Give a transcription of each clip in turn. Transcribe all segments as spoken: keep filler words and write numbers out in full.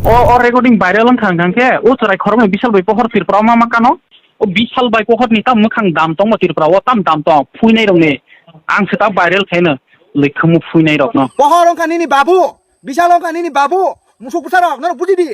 O, o recording viral wngkha, wngkha khe o chwrai khoroknwi Bishal bai Pohor Tripura o ma, ma kano. O Bishal bai Pohor ni tam mwkhang dam tongma Tripura o, tam dam tong phuinai rokni. Ang se ta viral khaino, lwkhumu phuinai rokno. Pohor wngkha nini babu, Bishal wngkha nini babu, musuk bwsa rok, norok buji di.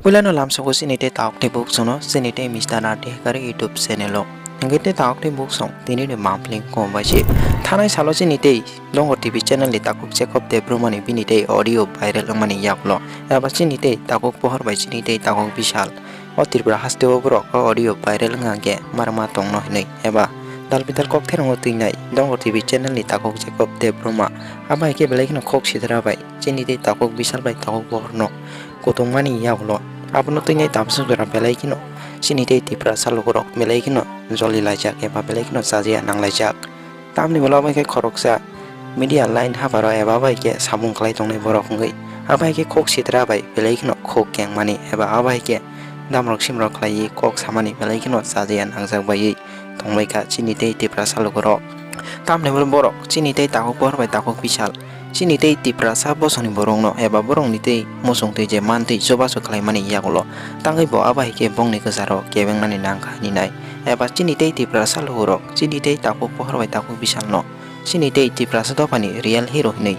Puilano lamsogo chini tei tauk tei buk sono, chini tei Mister Narti Hekari YouTube channel o. Hingke tei tauk tei buk song, tini ni mampling kom bai se. Thanai salo chini tei Dongor T V channel ni takhuk Jacob Debbarma ni bini tei audio viral wngmani yagulo. Eba chini tei takhuk Pohor bai chini tei takhuk Bishal. O Tripura haste o borok o audio viral wngkha khe marma tongno hinwi. Eba dal bidal kok therwngo twinai Dongor T V channel ni takhuk Jacob Debbarma. Abo hai khe belai kheno khok sitra bai chini tei takhuk Bishal bai takhuk Pohor no kutungmani yagulo. Abono twinai tabswk jora belai kheno chini tei Tiprasa lukurok belai kheno joli laijak eba belai kheno chajiya nang laijak. Tamni ulo abo hai khe khoroksa media line habaro eba abo hai khe samung khlai tongnai borok wngwi abo hai khe khok sitra bai belai kheno khok kengmani eba abo hai khe damrok simrok khlaiwi kok samani belai kheno chajiya nangjak baiwi tongbaikha chini tei Tiprasa lukurok. Tamni ulo borok chini tei takhuk Pohor bai takhuk Bishal. Chini tei Tiprasa bosongni borokno eba borokni tei muchungtwi je mantwi chubachu khlaimani yagulo tangwi bo abo hai khe bongni kwcharo kebengnani nangkha hinwi nai. Eba chini tei Tiprasa lukurok chini tei takhuk Pohor bai takhuk Bishalno chini tei Tiprasa dophani real hero hinwi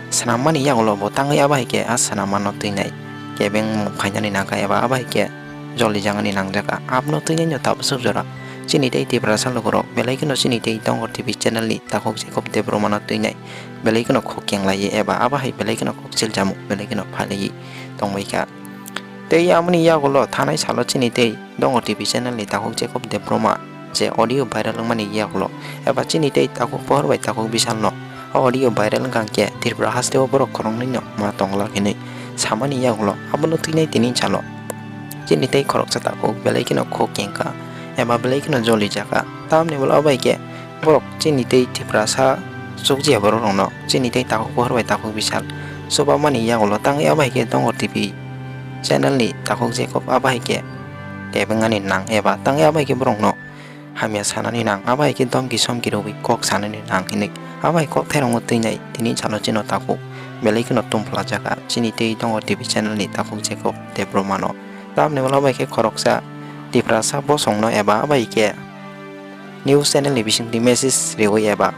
swnammani yagulo bo tangwi abo hai khe a swnammano twinai kebengmung phainani nangkha eba abo hai khe jolijagani nangjak. Abono twinai no tabswk jora chini tei Tiprasa lukurok belai kheno chini tei Dongor T V channel ni takhuk Jacob Debbarma no twinai belai kheno khok kenglaiwi eba abo hai belai kheno khok siljamung belai kheno phailawi tongbaikha. Tei amoni yagulo thanai salo chini tei Dongor T V channel ni takhuk Jacob Debbarma je audio viral wngmani yagulo eba chini tei takhuk Pohor bai takhuk Bishalno o audio viral wngkha khe Tripura hasteo borok khoroknwino ma tongla hinwi samani yagulo abono twinai tini salo chini tei khoroksa takhuk belai kheno khok kengkha eba belai kheno jolijaka. Tamni ulo bai khe borok chini tei Tiprasa chukjia borok rokno chini tei takhuk Pohor bai takhuk Bishal chubamani yagulo tangwi abo hai khe Dongor T V channel ni takhuk Jacob abo hai khe kebengani nang eba tangwi abo hai khe borokno hamya sanani nang abo hai khe domki somki rwui kok sanani nang hinwi abo hai kok thairokno twinai tini salo chino takhuk belai kheno tumphlajak chini tei Dongor T V channel ni takhuk Jacob Debbarma no. Tamni ulo bai khe khoroksa Tiprasa bosongno eba abo hai khe news channel ni bisingtwi message riwi eba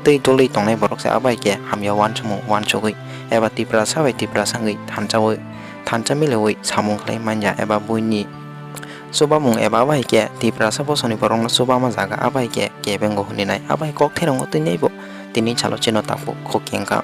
twi dulwi tongnai borok se abo hai khe hamya uansukmung uansugwi eba Tiprasa bai Tiprasa wngwi thansawi thansa miliwi samung khlai manya eba buini chubamung eba abo hai khe Tiprasa bosongni borokno chubama jaga abo hai khe kebengo hwnwi nai abo hai kok thairokno twinai bo tini salo chino takhuk khok kengkha.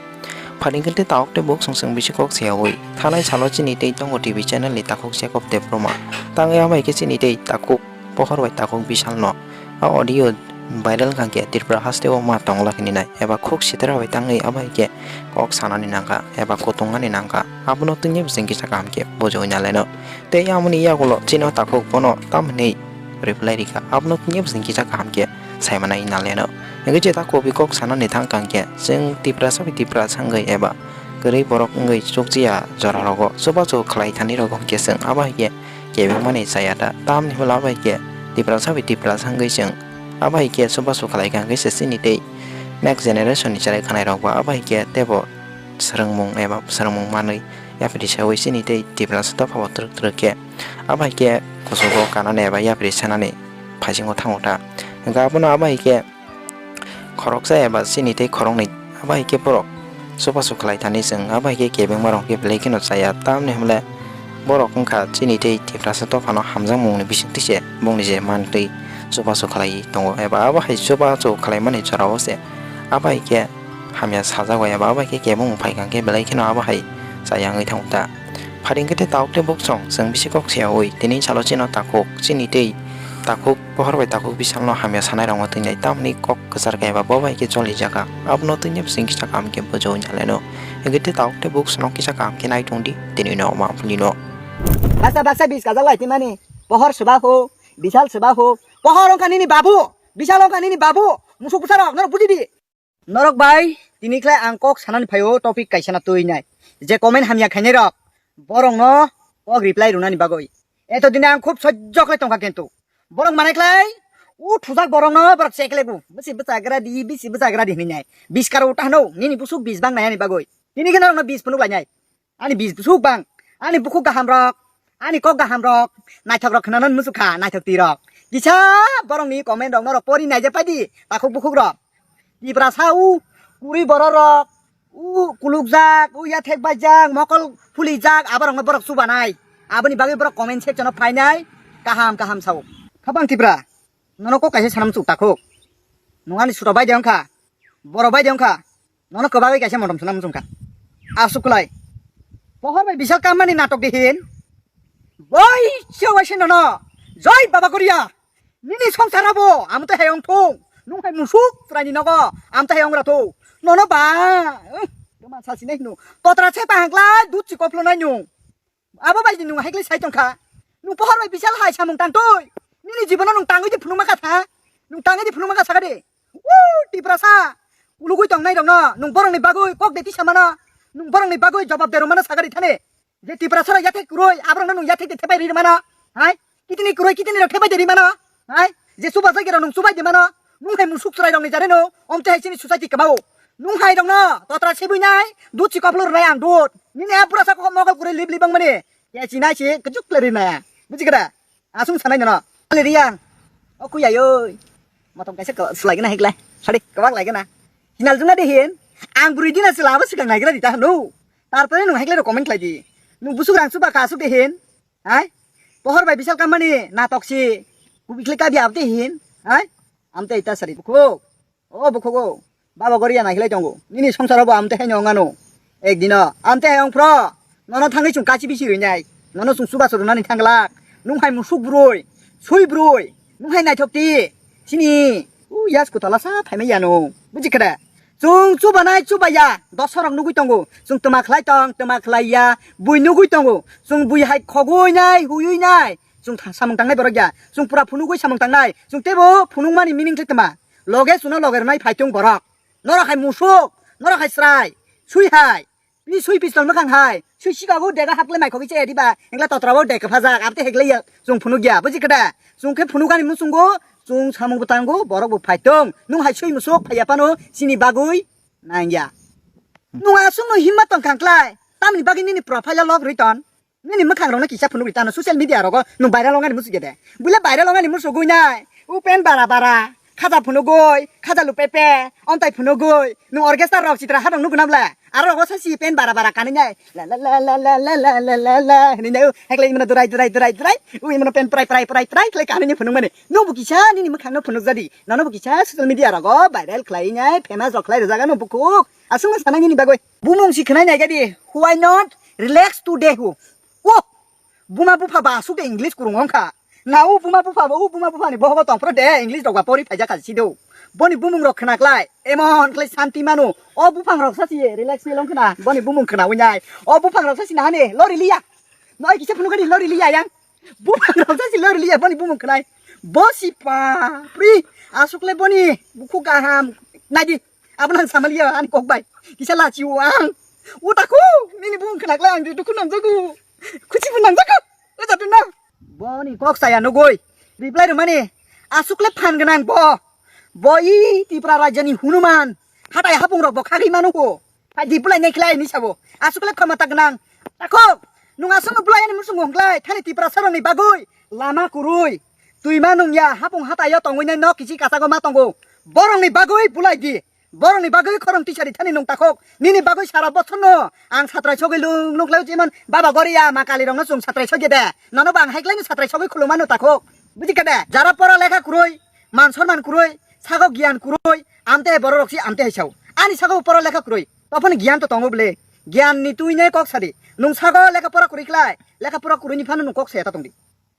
Pharing khe tei takhuk tei buk song song bisi kok sayawi thanai salo chini tei Dongor T V channel ni takhuk Jacob Debbarma tangwi abo hai khe chini tei takhuk Pohor bai takhuk Bishalno a audio viral wngkha khe Tripura hasteo ma tongla hinwi nai eba khuk sitra bai tangwi abo hai khe kok sanani nangkha eba kutungmani nangkha abono twinai bising kisa kaham khe bujo wngya laino. Tei amoni yagulo chini o takhuk bono tamhinwi reply rikha abono twinai bising kisa kaham khe saimanai naleno. Hingke jeta kobi kok sanani thang kang khe chwng Tiprasa bai Tiprasa wngwi eba kwrwi borok wngwi chukjia jora rogo chubachu khlai thani rogo hingke chwng abo hai khe kebengmani chaya da tamni hwla bai khe Tiprasa bai Tiprasa wngwi chwng abo hai khe chubachu khlai kha hingke se chini tei next generation ni cherai khanai rok bo abo hai khe tebo swrwngmung eba swrwngmung manwi yapri sawi chini tei Tiprasa dopha bo twrwk twrwk khe abo hai khe kuchugo kanani eba yapri sanani phaisingo thango ta hingke abono abo hai khe khoroksa eba chini tei khoroknwi abo hai khe borok chubachu khlai thani chwng abo hai khe kebengma rok khe belai kheno chaya tamni hwnle borok wngkha chini tei Tiprasa dophano hamjakmungni bisingtwi se bongni je mantwi chubachu khlaiwi tongo eba abo hai chubachu khlaimani jorao se abo hai khe hamya sajagwi eba abo hai khe kebengmung phaikha hwnkhe belai kheno abo hai chaya wngwi thango ta. Pharing khe tei takhuk tei buk song chwng bisi kok sayawi tini salo chino takhuk chini tei takhuk Pohor bai takhuk Bishalno hamya sanai rokno twinai tamni kok kwchar khe eba bo bai khe choli jaka abono twinai bising kisa kaham khe bujo wngya laino. Hingke tei takhuk tei buk song kisa kaham khe nai tongdi tini no ma puli no. Baksa baksa bis kajak lai timani Pohor swba ho Bishal swba ho Pohor wngkha nini babu Bishal wngkha nini babu musuk bwsarok norok buji di. Norok bai tini khlai ang kok sanani phaio topic kaisa na twi nai. Je comment hamya khainai rok borok no kok reply rwnani bagwi. Eto dini ang khub sojjo khlai tongkha kintu borok manai khlai u thujak borok no borok chekle bu. Bisi bwchagra di bisi bwchagra di hinwi nai. Bis karo uta hano nini busuk bis bang nai ani bagwi. Tini khe norok no bis phunuk lai nai. Ani bis busuk bang. Ani bukhuk gaham rok, ani kok gaham rok, naithok rok khwnana muchukha, naithok twi rok. Kisa borok ni comment rok norok pori naija paidi, takhuk bukhuk rok. Tiprasa u, kuri borok rok, u kulukjak, u yathek baijak, mokol phulijak, aborok no borok chubanai. Aboni bagwi borok comment section o phainai, kaham kaham sao. Khabang Tipra, nono kok kaisa sanam chuk takhuk. Nung ani sura bai de wngkha, boro bai de wngkha. Nono kwbagwi kaisa motom swnam wngkha. Aswk kwlai. Pohor bai bisal kammani natok de hin. Boi se waise nono. Joi Baba Goria. Nini songsara bo amte hai ongthung. Nung hai musuk chwraini nogo amte hai ongra thu. Nono ba. Eh, doman sasi nai hinu. Totra se pahangla dut si koplo nai nung. Abo bai di nung hai kle sai tongkha. Nung pohor bai bisal hai samung tangtoi. Nini jibono nung tangwi di phunukma kha tha. Nung tangwi di phunukma kha sakha de. Woo, Tiprasa. Kulugwi tongnai rokno nung borokni bagwi kok de tisa mano. Nung borokni bagwi jobab de rwmano sakha de thani. Je Tiprasa rok yathek kwrwi, aborokno nung yathek de thepai ri mano. Hai? Kitini kwrwi, kitini rok thepai de ri mano. Hai? Je chuba jagirok nung chubai de mano. Nung hai musuk chwrai rokni jare no. Omte hai chini society kwmao. Nung hai rokno totra sebui nai, dut si kophlu rwnai ang dut. Nini a pura sa kok mokol kwrwi lip lip bang mani. Kechinai si kwchuk kle rinai. Buji khe da? Aswng sanai nono. Ale Riya. O kuya yoi. Motom kaisa ko slai gana hekla. Sari kobak lai gana. Hinal jungna de hin. Ang bwrwi dina sila abo swkang naigra di ta hanu. Tarpore nung hekla comment khlai di. Nung busuk rang chuba ka aswk de hin. Hai? Pohor bai bisal kamani natok si. Kubikhle kabi abde hin. Hai? Amte ita sari bukhuk. O bukhugo, Baba Goria naikhlai tongo. Nini songsaro bo amte haino ongano. Ekdino, amte hai ongphro. Nono thangwi chwng kachi bisi rwinai. Nono chwng chubachu rwnani thanglak. Nung hai musuk brwi, sui brwi, nung hai naithok ti. Chini, u yas kutala sa phaimai yano. Buji khe da? Chwng chubanai chubaya, dosorok nugwi tongo. Chwng twma khlai tong, twma khlai ya, bui nugwi tongo. Chwng bui hai khogwi nai, huywi nai. Chwng tha-, samung tangnai borok ya. Chwng pura phunugwi samung tangnai. Chwng teibo phunukmani meaning khe twma. Loge chwngno loge rwnai phaitung borok. Norok hai musuk, norok hai chwrai, sui hai, pi sui pistol mwkhang hai, sui sikago dega hatle mai khogwi chaya diba, engla totrabo dega phajak, abte heglai ya, chwng phunuk ya, buji khe da? Chwng khe phunukani muchungo, chwng samung bo tango, borok bo phaitung, nung hai sui musuk phaiya phano, chini bagwi nang ya. Nung aswkno himma tong khang klai, tamni bagwi nini profile o lock rwi ton? Nini mwkhang rokno kisa phunugwi tano social media rogo nwng viral ongani muchungya de. Buile viral ongani muchugwi nai. U pen bara bara. Khaja phunugwi, khaja lupepe, ontai phunugwi. Nwng orchestra rok chitra ha rok nuguna bla. Aro rogo sasi pen bara bara kanwi nai. La la la la la la la la la la. Hwnwi nai u heklai imano durai durai durai durai. U imano pen prai prai prai prai khlai kanwi ni phunukmani. Nwng bo kisa nini mwkhangno phunukjadi. Nono bo kisa social media rogo viral khlai nai, famous rok khlai rwjak ano bukhuk. Aswkno sana nini bagwi. Bumung si khwnai nai gadi. Why not? Relax today hu. O, buma bupha ba aswk de English kwrwng wngkha. Na o buma bupha ba, o buma bupha ni bohogo tongphro de English rok ba pori phaijak kha sido. Boni bumung rok khwnaklai, emon khlai santi manu. O buphang rok sa si relax ni long khna, boni bumung khwnawi nai. O buphang rok sa si nahani lori liya. Noi kisa phunukani lori liya yang. Buphang rok sa si lori liya boni bumung khwnai. Bo si pa pri aswk le boni bukhu kaham. Naidi. Abono ang samaliya ani kok bai. Kisa lachi o ang. O taku, nini bumung khwnaklai ang dukhu nangjago. Khusi bo nangjago. O jatu na. Boni kok saya nugui. Reply rwmani. Aswk le phan gwnang bo. Bo i Tripura rajyani Hanuman. Hatai hapung rok bo khagwi manu ko. Phai di bulai nai khlai ni sabo. Aswk le khama ta gwnang. Takhok. Nung aswk no bulai ani musung hwnglai. Thani Tripura sarong ni bagwi. Lama kurui. Twi ma nung ya hapung hatai yo tongwi nai nok kichi kasago ma tongo. Borong ni bagwi bulai di. Borokni bagwi khorang tisari thani nung takhok. Nini bagwi sara bochorno ang satrai sogwi lung lung khlai jemon Baba Goria ma Kali rokno chwng satrai sogwi de. Nono bo ang hai khlaino satrai sogwi khulumano takhok. Buji khe de? Jara pora lekha kwrwi, man sonman kwrwi, sago giyan kwrwi, amte borok rok si amte hai sao. Ani sago pora lekha kwrwi. Tophani giyan to tongo bwle. Giyan ni twi ne kok sadi. Nung sago lekha pora kwrwi khlai. Lekha pora kwrwi ni phano nung kok saya ta tongdi.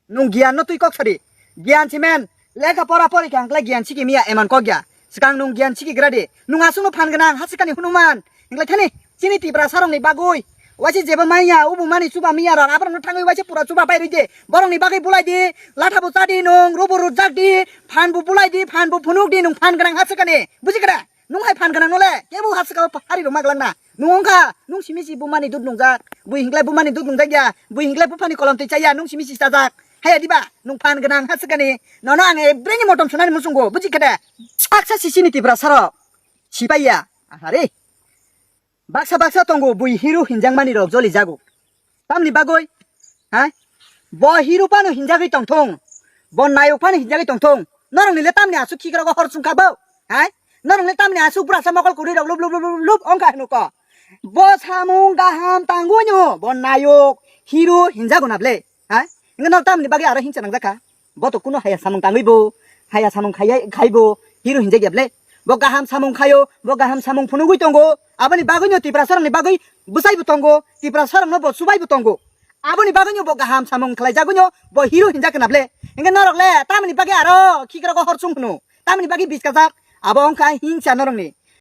Nung giyan no twi kok sadi. Giyan simen. Lekha pora pori kha hwnkhe giyan siki miya eman kok ya. Swkang nung giyan siki gra di. Nung aswk no phan gwnang hasikani Hanuman. Hwnkhe thani chini Tripura sarong ni bagwi. Waisi jeba manya, ubu mani chuba miya rok. Aborok no thangwi waisi pura chuba pai rwi di. Borok ni bagwi bulai di. Latha bo cha di nung, rubu rujak di. Phan bo bulai di, phan bo phunuk di nung phan gwnang hasikani. Buji khe da? Nung hai phan gwnang no le, kebo ha swkang o hari rok ma glak na. Nung wng kha, nung simi si buma ni dud nungjak. Bui hinglai buma ni dud nungjak ya. Bui hinglai bupha ni kolom twi cha ya, nung simi si chajak. Haya diba, nung phan gwnang ha swkani. Nono ang ebreni motom sunani muchungo, buji khe de? Baksa sisi ni Tripura sarok. Sipai ya. Ahare. Baksa baksa tongo bui hero hinjak mani rok joli jago. Tamni bagwi, ha? Bo hero phano hinjagwi tongthung, bo nayok phano hinjagwi tongthung. Norokni le tamni aswk khikrok hor chwngkha bo, ha? Norokni tamni aswk brasa mokol kwrwi rok lup lup lup lup lup ongkha hwnkha. Bo samung kaham tangwi no bo nayok hero hinjago na ble, ha? Hwnkhe norok tamni bagwi aro hinsa nangjakha. Bo to kuno haya samung tangwi bo, haya samung khaiya, khai bo, hero hinjak ya ble. Bo kaham samung khayo, bo kaham samung phunugwi tongo. Aboni bagwi no Tiprasarokni bagwi bwsai bo tongo, Tiprasarokno bo chubai bo tongo. Aboni bagwi no bo kaham samung khlaijagwi no bo hero hinjak na ble. Hwnkhe norok le tamni bagwi aro khikrok hor chwng hwno, tamni bagwi biskajak. Abo wngkha hinsa norokni.